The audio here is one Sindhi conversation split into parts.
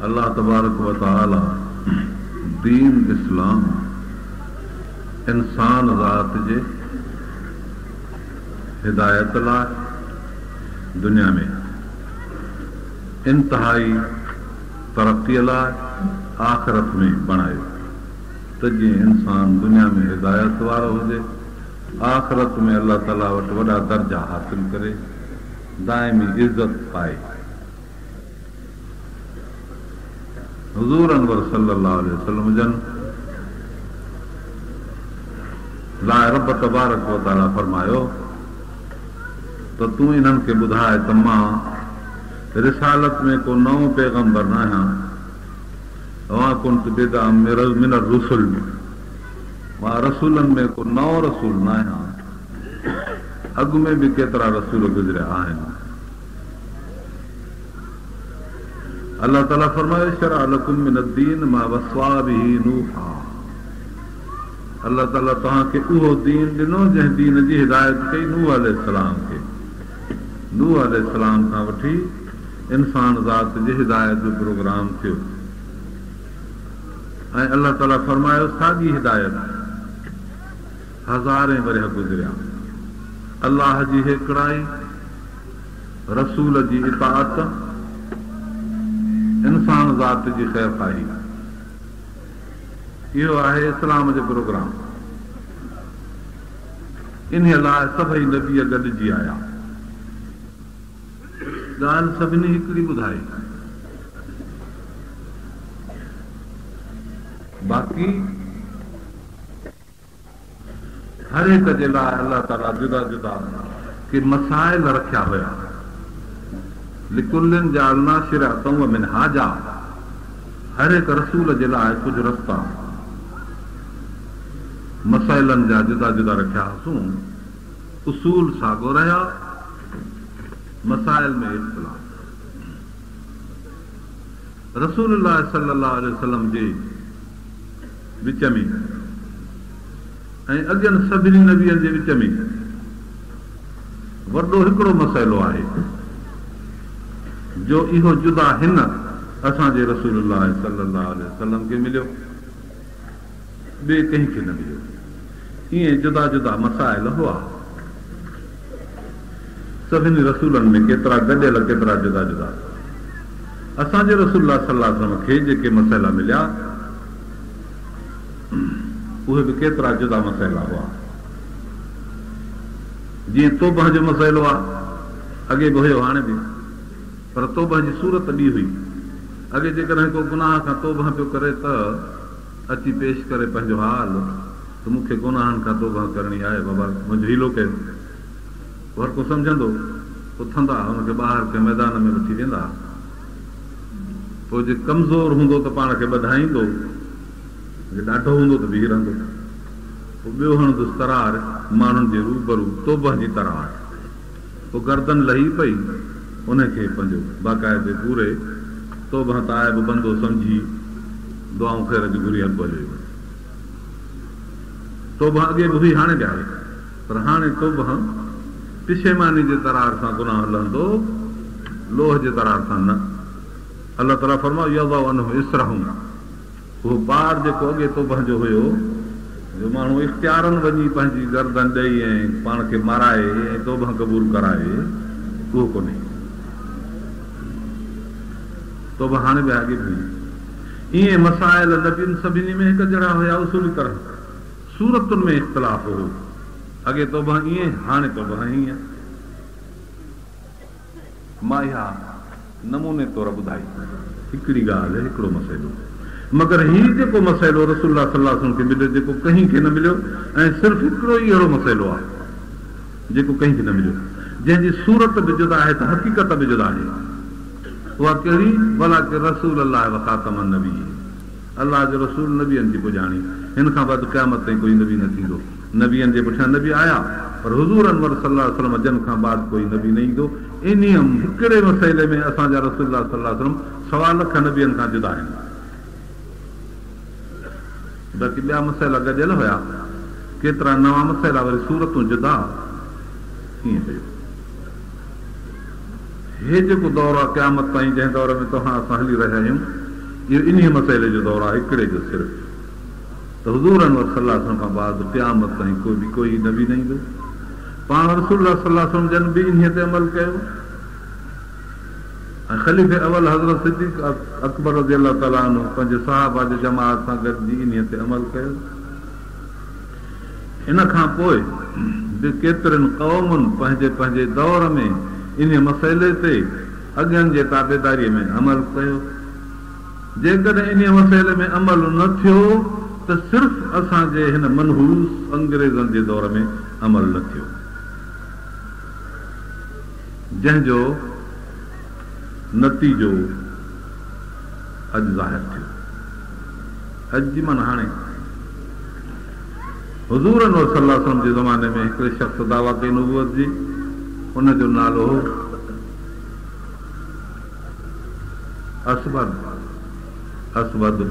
الله تبارڪ و تعالي دين اسلام انسان ذات جي هدايت لاء دنيا ۾ انتهائي ترقيء لاء آخرت ۾ بڻايو ته جيئن انسان دنيا ۾ هدايت وارو هجي، آخرت ۾ الله تعاليٰ وٽ وڏا درجا حاصل ڪري، دائمي عزت پائي. حضور انور صلي الله عليه وسلم جن لاء رب تبارڪ و تعاليٰ فرمايو ته تون انهن کي ٻڌاء ته مان رسالت ۾ ڪو نئون پيغمبر ناهيان، وما ڪنت بدعا من الرسل، مان رسولن ۾ ڪو نئون رسول ناهيان، اڳ ۾ به ڪيترا رسول گذريا آهن. الله تعاليٰ فرمايو شرع لڪم من الدين ما وصي به نوحا الله تعاليٰ توهان کي اهو دين ڏنو جنهن دين جي هدايت ڪئي نوح عليه السلام کي. نوح عليه السلام کان وٺي انسان ذات جي هدايت جو پروگرام ٿيو ۽ الله تعاليٰ فرمايو ساڳي هدايت هزارين ورهيه گذريا الله جي هيڪڙائي رسول جي اطاعت انسان ذات جي خيرخواهي اهو آهي اسلام جو پروگرام. انهيء لاء سڀئي نبي گڏجي آيا. ڳالهه سڀني هڪڙي ٻڌائي. باقي هر هڪ جي لاء الله تعاليٰ جدا جدا ڪي مسائل رکيا هيا. لڪل جعلنا شرعة ومنهاجا هر هڪ رسول جي لاء ڪجهه رستا. مسئلن جا جدا جدا رکيا هئاسون، اصول ساڳو رهيا، مسائل ۾ اختلاف. رسول الله صلي الله عليه وسلم جي وچ ۾ ۽ اڳين سڀني نبين جي وچ ۾ وڏو هڪڙو مسئلو آهي جو اهو جدا هن اسان جي رسول الله صلي الله عليه وسلم کي مليو. ٻئي ڪنهن کي نه مليو. ائين جدا جدا مسائل هئا. سڀني رسولن ۾ ڪيترا گڏيل ڪيترا جدا جدا. اسان جي رسول الله صلي الله عليه وسلم کي جيڪي مسئلا مليا اهي به ڪيترا جدا مسئلا هئا. جيئن توبه جو مسئلو آهي اڳي به هيو هاڻي به پر توبه جي صورت ٻي هئي. اڳي جيڪڏهن ڪو گناهه کان توبه پيو ڪري ته اچي پيش ڪري پنهنجو حال ته مون کي گناهن کان توبه ڪرڻي آهي بابا منهنجو حيلو ڪيو. پوء هر ڪو سمجهندو، اٿندا هن کي ٻاهر ڪنهن ميدان ۾ وٺي ويندا. پوء جي ڪمزور هوندو ته پاڻ کي ٻڌائيندو، جي ڏاڍو هوندو ته بيهي رهندو. پوء ٻيو هڻندس ترار ماڻهن جي روبرو توبه جي ترار. پوء گردن لهي پئي، انهي کي پنهنجو باقاعدي پوري توبه تائب بندو سمجهي دعائون خير جون گهري هلڪو هليو ويندو. توبه اڳي به هئي هاڻي به آهي، پر هاڻي توبه پشيماني جي ترار سان گناهه لهندو، لوهه جي ترار سان نه. الله تعاليٰ فرمايو يضع عنهم اصرهم. اهو بار جيڪو اڳي توبه جو هيو، جو ماڻهو اختيارن وڃي پنهنجي گردن ڏئي ۽ پاڻ کي مارائي ۽ توبه قبول ڪرائي، اهو ڪونهي. توبه هاڻي به اڳي به هئي. ائين مسائل نبين سڀني ۾ هڪ جهڙا هيا اصولي طرح صورتن ۾ اختلاف هو. اڳي توبه ائين، هاڻي توبه هيئن. مان اها نموني طور ٻڌائي. هڪڙي ڳالهه، هڪڙو مسئلو. مگر هي جيڪو مسئلو رسول الله صلي الله عليه وسلم کي مليو جيڪو ڪنهن کي نه مليو ۽ صرف هڪڙو ئي اهڙو مسئلو آهي جيڪو ڪنهن کي نه مليو جنهن جي صورت به جدا آهي ته حقيقت به جدا آهي. اها ڪهڙي؟ ولڪن رسول الله وخاتم النبيين الله جو رسول نبين جي پڄاڻي هن کان بعد قيامت تائين ڪوئي نبي نه ٿيندو. نبين جي پٺيان نبي آيا پر حضور انور صلي الله عليه وسلم جن کان بعد ڪوئي نبي نه ايندو. انهيء هڪڙي مسئلي ۾ اسان جا رسول الله صلي الله عليه وسلم سوا لک نبين کان جدا آهن. باقي ٻيا مسئلا گڏيل هيا. ڪيترا نوان مسئلا وري صورتون جدا ائين هيو. هي جيڪو دور آهي قيامت تائين جنهن دور ۾ توهان اسان هلي رهيا آهيون. اهو انهيء مسئلي جو دور آهي، هڪڙي جو صرف ته حضور انور صلي الله عليه وسلم کان بعد قيامت تائين ڪو به ڪوئي نبي نه ايندو. پاڻ رسول الله صلي الله عليه وسلم جن به انهيء تي عمل ڪيو ۽ خليفي اول حضرت صديق اڪبر رضي الله تعالٰي عنه پنهنجي صحابه جي جماعت سان گڏجي انهيء تي عمل ڪيو. ان کان پوء به ڪيترين قومن پنهنجي پنهنجي دور ۾ انهيء مسئلي تي اڳين جي تابعداريء ۾ عمل ڪيو. جيڪڏهن انهيء مسئلي ۾ عمل نه ٿيو ته صرف اسان جي هن منحوس انگريزن جي دور ۾ عمل نه ٿيو، جنهن جو نتيجو اڄ ظاهر ٿيو. اڄ جي معنيٰ هاڻي. حضور انور صلي الله عليه وسلم جي زماني ۾ هڪڙي شخص دعويٰ ڪئي نبوت جي، ان جو نالو هو اسود، اسود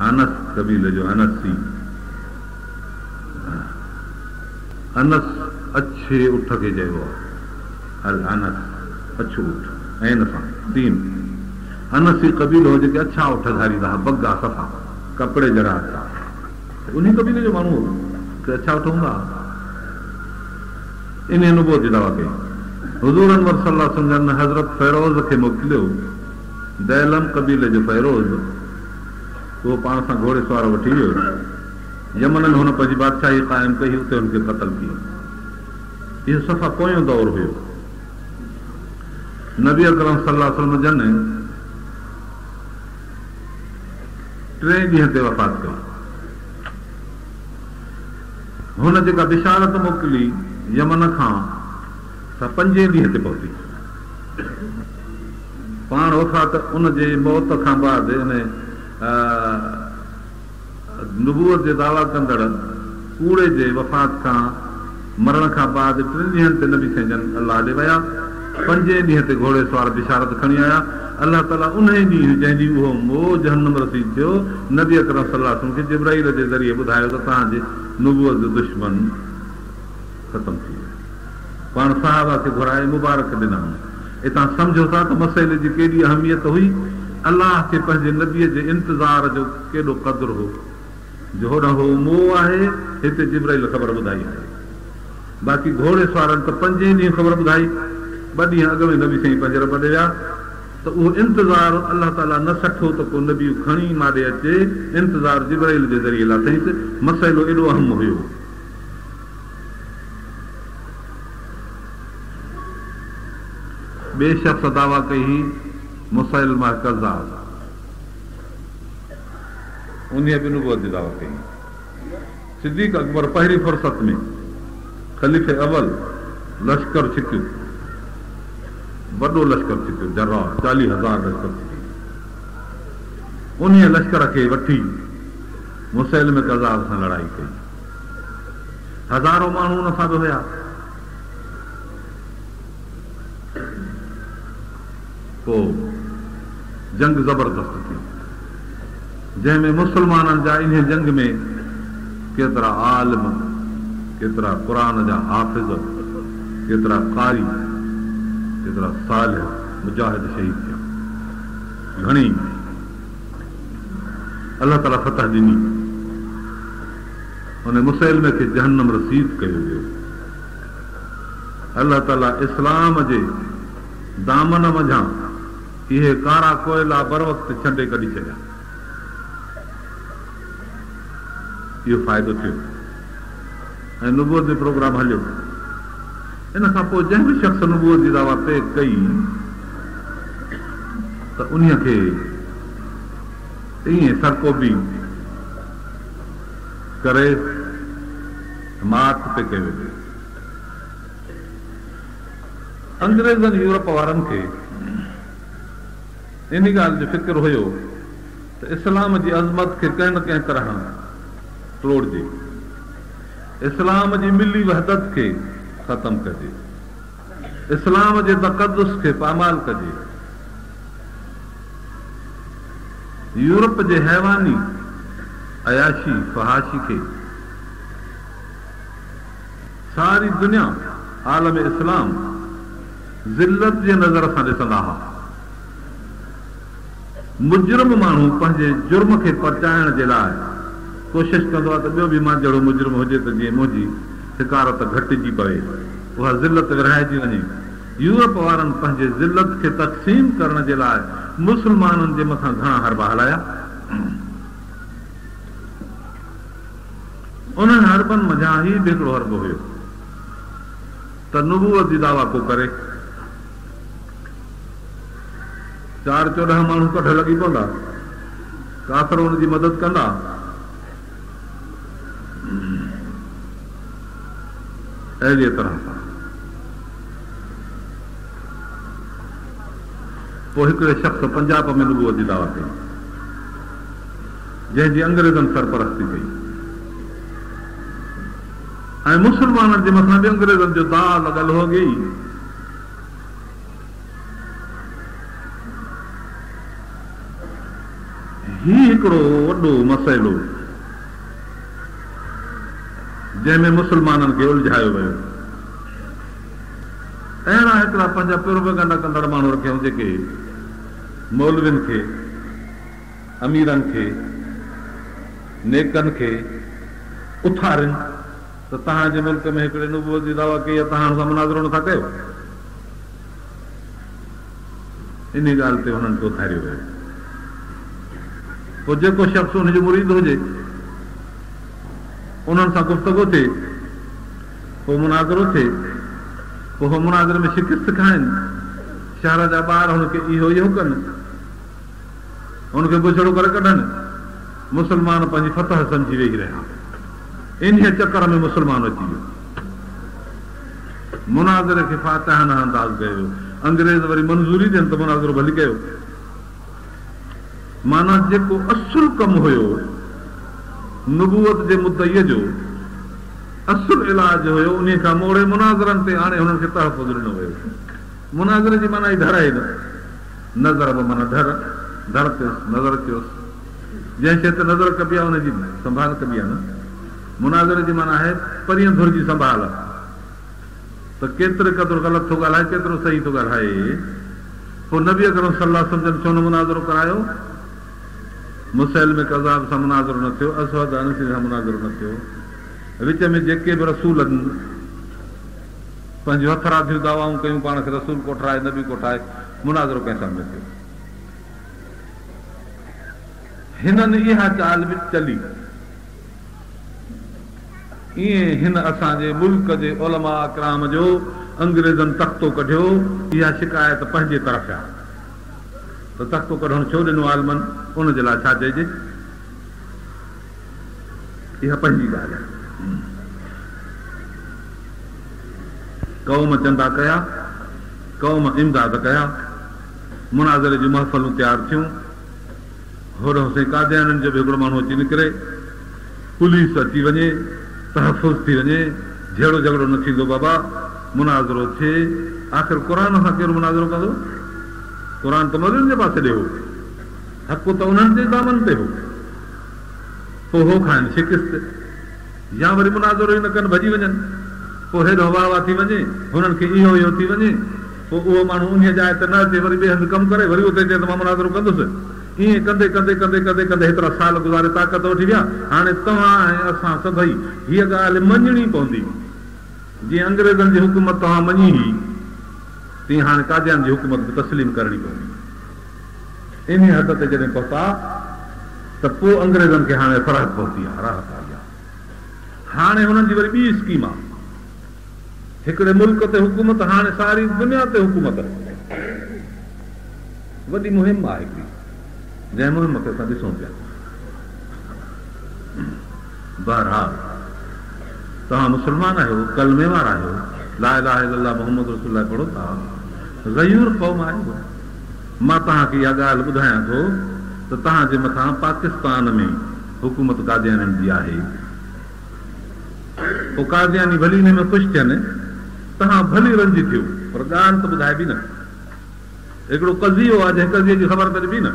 عنس قبيلي جو عنسي، عنس اڇي اٺ کي چئبو آهي، العنس اڇو اٺ، عين سان سين، عنسي قبيلو هو جيڪي اڇا اٺ ڌاريندا هئا، بگا صفا ڪپڙي جهڙا اڇا، انهي قبيلي جو ماڻهو هو، ڪي اڇا اٺ هوندا هئا. انهيء نبوت جي دعويٰ ڪئي. حضور انور صلي الله عليه وسلم جن حضرت فيروز کي موڪليو، ديلم قبيلي جو فيروز، اهو پاڻ سان گهوڙي سوار وٺي ويو. يمن ۾ هن پنهنجي بادشاهي قائم ڪئي، اتي هن کي قتل ڪيو. اهو صفا پويون دور هيو. نبي اڪرم صلي الله عليه وسلم جن ٽئين ڏينهن تي وفات ڪئي. هن جيڪا بشارت موڪلي يمن کان سا پنجين ڏينهن تي پهتي. پاڻ وفات ان جي موت کان بعد ان نبوت جي دعويٰ ڪندڙ ڪوڙي جي وفات کان مرڻ کان بعد ٽن ڏينهن تي نبي سائين جن الله ڏي ويا. پنجين ڏينهن تي گهوڙي سوار بشارت کڻي آيا. الله تعاليٰ انهيء ڏينهن جنهن ڏينهن اهو مئو جهنم رسيد ٿيو، نبي اڪرم صلي الله عليه وسلم کي جبرائيل جي ذريعي ٻڌايو ته توهان جي نبوت جو دشمن ختم ٿي ويو. پاڻ صحابه کي گهرائي مبارڪ ڏنائون. اتان سمجهو ٿا ته مسئلي جي ڪيڏي اهميت هئي. الله کي پنهنجي نبيء جي انتظار جو ڪيڏو قدر هو جو هوڏانهن هو مئو آهي، هتي جبرائيل خبر ٻڌائي آهي. باقي گهوڙي سوارن ته پنجين ڏينهن خبر ٻڌائي، ٻه ڏينهن اڳ ۾ نبي سائين پنهنجي رب ڏي ويا ته اهو انتظار الله تعاليٰ نه سٺو ته ڪو نبي کڻي مان ڏي اچي، انتظار جبرائيل جي ذريعي لاٿائينس، مسئلو ايڏو اهم هيو. ٻئي شخص دعويٰ ڪئي هئي مسيلمه ڪذاب انهيء به نبوت جي دعويٰ ڪئي هئي. صديق اڪبر پهرين فرصت ۾ خليفي اول لشڪر ڇڪيو، وڏو لشڪر ڇڪيو، جرار 40,000 لشڪر ڇڪي، انهيء لشڪر کي وٺي مسيلمه ڪذاب سان لڙائي ڪئي. هزارون ماڻهو ان سان به هيا. پوء جنگ زبردست ٿي، جنهن ۾ مسلمانن جا انهيء جنگ ۾ ڪيترا عالم، ڪيترا قرآن جا حافظ، ڪيترا قاري، ڪيترا صالح مجاهد شهيد ٿيا. گهڻي الله تعاليٰ فتح ڏني. ان مسيلمه کي جهنم رسيد ڪيو ويو. الله تعاليٰ اسلام جي دامن منجهان اهي ڪارا ڪوئلا بروقت ڇنڊي ڪڍي ڇڏيا. اهو فائدو ٿيو ۽ نبوت جو پروگرام هليو. ان کان پوء جنهن به شخص نبوت جي دعويٰ پئي ڪئي ته انهيء کي ائين سرڪوبي ڪري مات پئي ڪيو ويو. انگريزن يورپ وارن کي ان ڳالهه جو فڪر هيو ته اسلام جي عظمت کي ڪنهن نه ڪنهن طرح ٽوڙجي، اسلام جي ملي وحدت کي ختم ڪجي، اسلام جي تقدس کي پامال ڪجي. يورپ جي حيواني عياشي فحاشي کي ساري دنيا، عالم اسلام، ذلت جي نظر سان ڏسندا ها. مجرم ماڻهو پنهنجي جرم کي پچائڻ جي لاء ڪوشش ڪندو آهي ته ٻيو به مان جهڙو مجرم هجي ته جيئن منهنجي حقارت گهٽجي پوي، اها ذلت ورهائجي وڃي. يورپ وارن پنهنجي ذلت کي تقسيم ڪرڻ جي لاء مسلمانن جي مٿان گهڻا حربا هلايا. انهن حربن منجهان هي به هڪڙو حربو هيو ته نبوت جي دعويٰ ڪو ڪري. چار 14 ماڻهو ڪڍ لڳي پوندا، ڪافر ان جي مدد ڪندا. اهڙيء طرح سان پوء هڪڙي شخص پنجاب ۾ نبوت جي دعويٰ ڪئي، جنهن جي انگريزن سرپرستي ڪئي ۽ مسلمانن جي مٿان به انگريزن جو داء لڳل هو اڳي ئي. هي هڪڙو وڏو مسئلو جنهن ۾ مسلمانن کي الجهايو ويو. اهڙا هڪڙا پنهنجا پروپيگنڊا ڪندڙ ماڻهو رکيائون جيڪي مولوين کي، اميرن کي، نيڪن کي اٿارين ته توهان جي ملڪ ۾ هڪڙي نبوت جي دعويٰ ڪئي آهي، توهان هن سان مناظرو نٿا ڪيو. انهيء ڳالهه تي هنن کي اٿاريو ويو. پوء جيڪو شخص ان جو مريد هجي، انهن سان گفتگو ٿئي، پوء مناظرو ٿئي، پوء هو مناظري ۾ شڪست کائن، شهر جا ٻار هن کي اهو اهو ڪن، هن کي بڇڙو ڪري ڪڍن، مسلمان پنهنجي فتح سمجهي ويهي رهيا. انهيء چڪر ۾ مسلمان اچي ويو. مناظري کي فاتحانه انداز ڪيو ويو. انگريز وري منظوري ڏين ته مناظرو ڀلي ڪيو. معنيٰ جيڪو اصل ڪم هيو نبوت جي مدعيء جو اصل علاج هيو انهيء کان موڙي مناظرن تي آڻي هنن کي تحفظ ڏنو ويو. مناظري جي معنيٰ ئي ڌر آهي نه. نظر به معنيٰ ڌر، ڌر ٿيس، نظر ٿيس. جنهن شيء تي نظر ڪبي آهي ان جي سنڀال ڪبي آهي نه. مناظري جي معنيٰ آهي پرينء ڌر جي سنڀال ته ڪيتري قدر غلط ٿو ڳالهائي ڪيترو صحيح ٿو ڳالهائي. پوء نبي اڪرم صلي الله عليه وسلم جن ڇو نه مناظرو ڪرايو؟ مسيلمه ڪذاب سان مناظرو نه ٿيو، اسود عنسي سان مناظرو نه ٿيو. وچ ۾ جيڪي به رسولن پنهنجون هٿراديون دعوائون ڪيون پاڻ کي رسول ڪوٺرائي نبي ڪوٺائي مناظرو ڪنهن سان به نه ٿيو. هنن اها چال به چلي. ائين هن اسان جي ملڪ جي علماء ڪرام جو انگريزن تختو ڪڍيو، اها شڪايت پنهنجي طرف آ ته تختو ڪڍڻ ڇو ڏنو عالمن، ان جي لاء ڇا چئجي؟ اها پنهنجي ڳالهه آ. قوم چندا ڪيا، قوم امداد ڪيا، مناظري جون محفلون تيار ٿيون. هوڏانهن سائين قاديانين جو به هڪڙو ماڻهو اچي نڪري، پوليس اچي وڃي، تحفظ ٿي وڃي، جهيڙو جهڳڙو نه ٿيندو بابا، مناظرو ٿئي، آخر قرآن سان ڪير مناظرو ڪندو؟ قرآن ته مولوين جي پاسي ڏي هو، حق ته انهن جي دامن تي هو، پوء هو کائن شڪست يا وري مناظرو ئي نه ڪن ڀڄي وڃن، پوء هيڏانهن واهه واهه ٿي وڃي، هنن کي اهو اهو ٿي وڃي. پوء اهو ماڻهو انهيء جاء تي نه اچي وري ٻئي هنڌ ڪم ڪري، وري اتي چئي ته مان مناظرو ڪندس. ائين ڪندي ڪندي ڪندي ڪندي ڪندي هيترا سال گذاري طاقت وٺي ويا. هاڻي توهان ۽ اسان سڀئي هيء ڳالهه مڃڻي پوندي. جيئن انگريزن جي حڪومت توهان مڃي هئي، تيئن هاڻي قاديان جي حڪومت به تسليم ڪرڻي پوندي. انهيء حد تي جڏهن پهتا ته پوء انگريزن کي هاڻي فرحت پهتي آهي، راحت آئي آهي. هاڻي هنن جي وري ٻي اسڪيم آهي. هڪڙي ملڪ تي حڪومت هاڻي ساري دنيا تي حڪومت وڏي مهم آهي هڪڙي جنهن مهم کي اسان ڏسون پيا. بهرحال توهان مسلمان آهيو، ڪلمي وارا آهيو، لا اله الا الله محمد رسول الله پڙهو ٿا، غيور قوم آهيو. مان توهان کي اها ڳالهه ٻڌايان ٿو ته توهان جي مٿان پاڪستان ۾ حڪومت قاديانين جي آهي. پوء قادياني ڀلي انهي ۾ خوش ٿين، توهان ڀلي رنج ٿيو، پر ڳالهه ته ٻڌائبي نه. هڪڙو قضيو آهي، جنهن قضيي جي خبر ته ڏبي نه.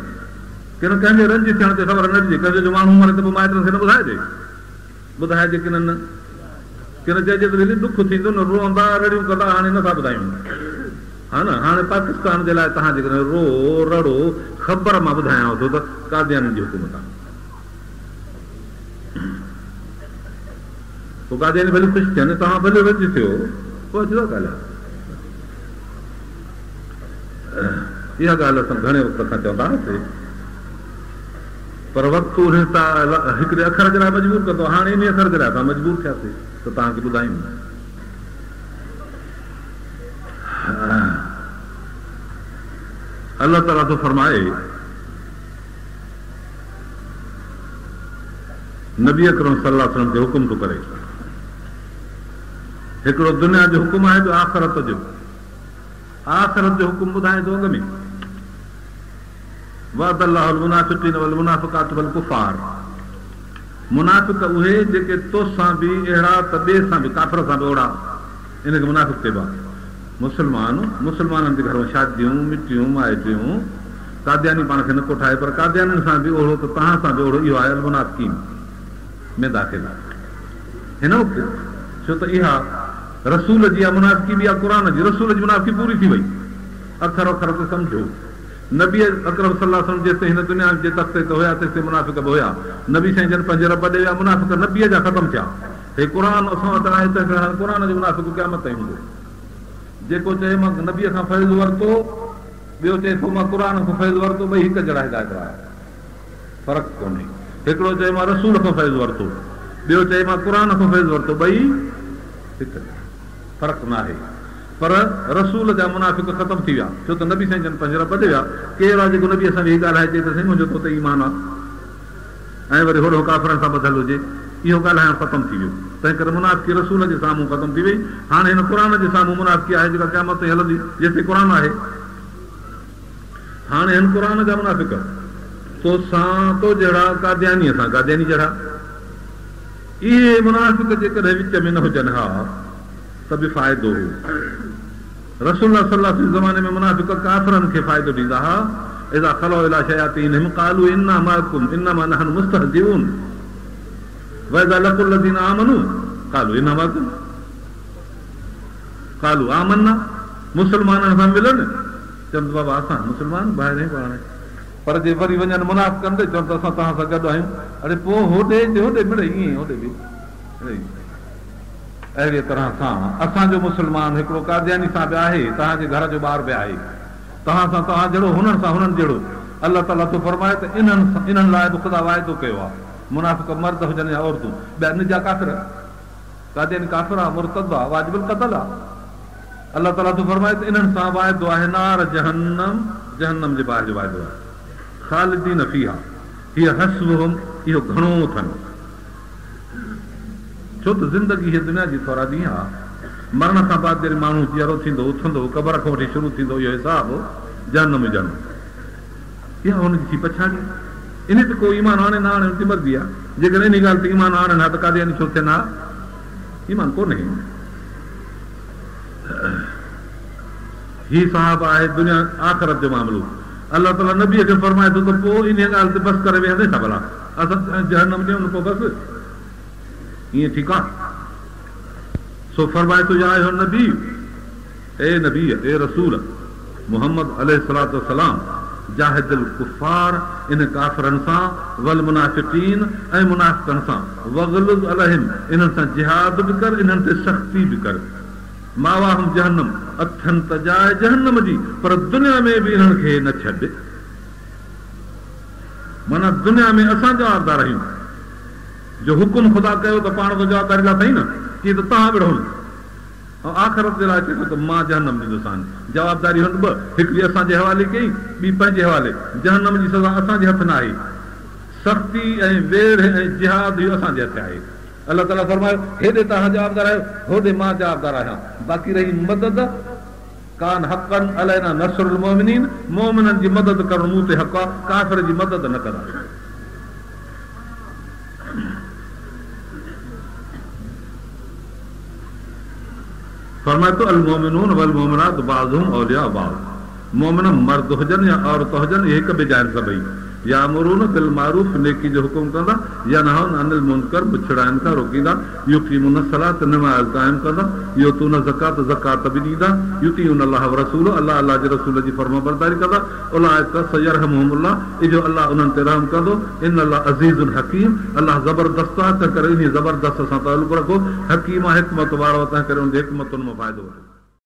ڪن ڪنهن جي رنج ٿيڻ تي خبر نه ڏجي، ڪنهن جو ماڻهو مري ته پوء مائٽن کي نه ٻڌائجي. ٻڌائجي ڪين نه؟ ڪين چئجي ته ڀلي ڏک ٿيندو نه، روئندا، رڙيون ڪندا، هاڻي نه ٿا ٻڌايون. ها نه، هاڻي پاڪستان جي لاء توهان جيڪڏهن روئو، رڙو، خبر مان ٻڌايانو ٿو ته قاديانين جي حڪومت آهي. پوء قادياني ڀلي خوش ٿين، توهان ڀلي رنج ٿيو، اها جدا ڳالهه آهي. اها ڳالهه اسان گهڻي وقت کان چوندا هئاسين، پر وقت انهي هڪڙي اکر جي لاء مجبور ڪندو آهي. هاڻي انهي اکر جي لاء اسان مجبور ٿياسين ته توهان کي ٻڌايون. الله تعاليٰ ٿو فرمائي، نبي اڪرم صلي الله عليه وسلم کي حڪم ٿو ڪري، هڪڙو دنيا جو حڪم آهي ٻيو آخرت جو. آخرت جو حڪم ٻڌائي ٿو اڳ ۾، وعد الله المنافقين والمنافقات والڪفار، منافق اهي جيڪي توسان به اهڙا ته ٻئي سان به، ڪافر سان به اوڙا، ان کي منافق چئبو آهي. مسلمان، مسلمانن جي گهر ۾ شاديون، مٽيون، مائٽيون، قادياني پاڻ کي نه ڪوٺائي پر قاديانين سان به اوڙو ته توهان سان به اوڙو اهو آهي المنافقين ۾ داخل آهي هن وقت ڇو ته اها رسول جي اها منافقي به آهي قرآن جي رسول جي منافقي پوري ٿي وئي اکر اکر تي سمجهو نبي اڪرم صلي الله عليه وسلم جيستائين هن دنيا جي تختي تي هيا تيستائين منافق به هيا نبي سائين جن پنهنجي رب ڏي ويا منافق نبي جا ختم ٿيا هي قرآن اسان وٽ آهي تنهن ڪري هاڻي قرآن جو منافق قيامت تائين هوندو جيڪو چئي مان نبي کان فيض ورتو ٻيو چئي ٿو مان قرآن کان فيض ورتو ٻئي هڪ جهڙا هدايت وارا فرق ڪونهي هڪڙو چئي مان رسول کان فيض ورتو ٻيو چئي مان قرآن کان فيض ورتو ٻئي هڪ فرق ناهي پر رسول جا منافق ختم ٿي ويا ڇو ته نبي سائين جن پنهنجي رب ڏي ويا ڪير آهي جيڪو نبي سان ويهي ڳالهائي چئي ته سائين منهنجو تو تي ايمان آهي ۽ وري هوڏهون ڪافرن سان ٻڌل هجي، اهو ڳالهائڻ ختم ٿي ويو. تنهنڪري منافقي رسول جي سامهون ختم ٿي وئي. هاڻي هن قرآن جي سامهون منافقي آهي جيڪا قيامت تائين هلندي، جيستائين قرآن آهي. هاڻي هن قرآن جا منافق تو سان تو جهڙا قاديانيء سان قادياني جهڙا. اهي منافق جيڪڏهن وچ ۾ نه هجن ها ته به فائدو هو. رسول الله صلي الله عليه وسلم جي زماني ۾ منافق ڪافرن کي فائدو ڏيندا ها، اذا خلو الي شياطينهم قالوا انا معڪم انما نحن مستهزئون واذا لقوا الذين آمنوا قالوا انا معڪم قالوا آمنا مسلمانن سان ملن چون ته بابا اسان مسلمان ڀائر آهيون پاڻ پر جي وري وڃن منافقن ڏي چون ته اسان توهان سان گڏ آهيون اڙي پوء هوڏي جي هوڏي مڙئي ائين هوڏي به اهڙيء طرح سان اسان جو مسلمان هڪڙو قادياني سان به آهي، توهان جي گهر جو ٻار به آهي. توهان سان توهان جهڙو، هنن سان هنن جهڙو. الله تعاليٰ ٿو فرمائي ته انهن انهن لاء به خدا واعدو ڪيو آهي، منافق مرد هجن يا عورتون، ٻيا نجا ڪافر، قادياني ڪافر آهي، مرتد آهي، واجب القتل آهي. الله تعاليٰ ٿو فرمائي ته انهن سان واعدو آهي نار جهنم، جهنم جي باهه جو واعدو آهي، خالدين فيها هي حسبهم اهو گهڻو اٿن. ڇو ته زندگي هيء دنيا جي ٿورا ڏينهن آ. مرڻ کان بعد جڏهن ماڻهو جيئرو ٿيندو، اٿندو، قبر کان وٺي شروع ٿيندو اهو حساب، جهنم ئي جهنم. اها هن جي ٿي پڇاڙي. انهي تي ڪو ايمان آڻي نه آڻي هن جي مرضي آ. جيڪڏهن انهي ڳالهه تي ايمان آڻن ها ته قادياني ڇو ٿين ها؟ ايمان ڪونهي. هي صاحب آهي دنيا آخرت جو معاملو. الله تعاليٰ نبيء کي فرمائي ٿو ته پوء انهيء ڳالهه تي بس ڪري ويهندين ڇا ڀلا؟ اسان جهنم ڏيون پوء بس ائين ٺيڪ آ؟ سو فرمائي ٿو يا ايها النبي، اي نبي، اي رسول، محمد عليه الصلوة والسلام، جاهد الڪفار، انهن ڪافرن سان، والمنافقين، ۽ منافقن سان، واغلظ عليهم، انهن سان جهاد به ڪر، انهن تي سختي به ڪر. ماواهم جهنم، اٿن ته جاء جهنم جي، پر دنيا ۾ به انهن کي نه ڇڏ. معنيٰ دنيا ۾ اسان جوابدار آهيون، جو حڪم خدا ڪيو ته پاڻ ته جوابداري لاٿائين نه، چي ته توهان وڙهو ۽ آخرت جي لاء چئي ٿو ته مان جهنم ڏيندوسان. جوابداري هن ٻه، هڪڙي اسان جي حوالي ڪئي، ٻي پنهنجي حوالي. جهنم جي سزا اسان جي هٿ نه آهي. سختي ۽ ويڙهه ۽ جهاد اهو اسان جي هٿ آهي. الله تعاليٰ فرمايو، هيڏي توهان جوابدار آهيو، هوڏي مان جوابدار آهيان. باقي رهي مدد، ڪان حقا علينا نصر المؤمنين، مؤمنن جي مدد ڪرڻ مون تي حق آهي، ڪافر جي مدد نه ڪندا. فرمائي ٿو، المؤمنون والمؤمنات بعضهم اولياء بعض، مؤمن مرد هجن يا عورت هجن اهي هڪ ٻئي جا آهن سڀئي. يامرون بالمعروف نيڪي جو حڪم ڪندا، ينهون عن المنڪر بڇڙاين کان روڪيندا، يقيمون الصلوة نماز قائم ڪندا، يؤتون الزڪوة زڪوات به ڏيندا، يطيعون الله ورسوله الله الله جي رسول جي فرمانبرداري ڪندا، اولئڪ سيرحمهم الله اجهو الله انهن تي رحم ڪندو، ان الله عزيز حڪيم الله زبردست آهي تنهنڪري انهي زبردست سان تعلق رکو، حڪيم آهي حڪمت وارو آهي تنهنڪري ان جي حڪمتن مان فائدو وٺو.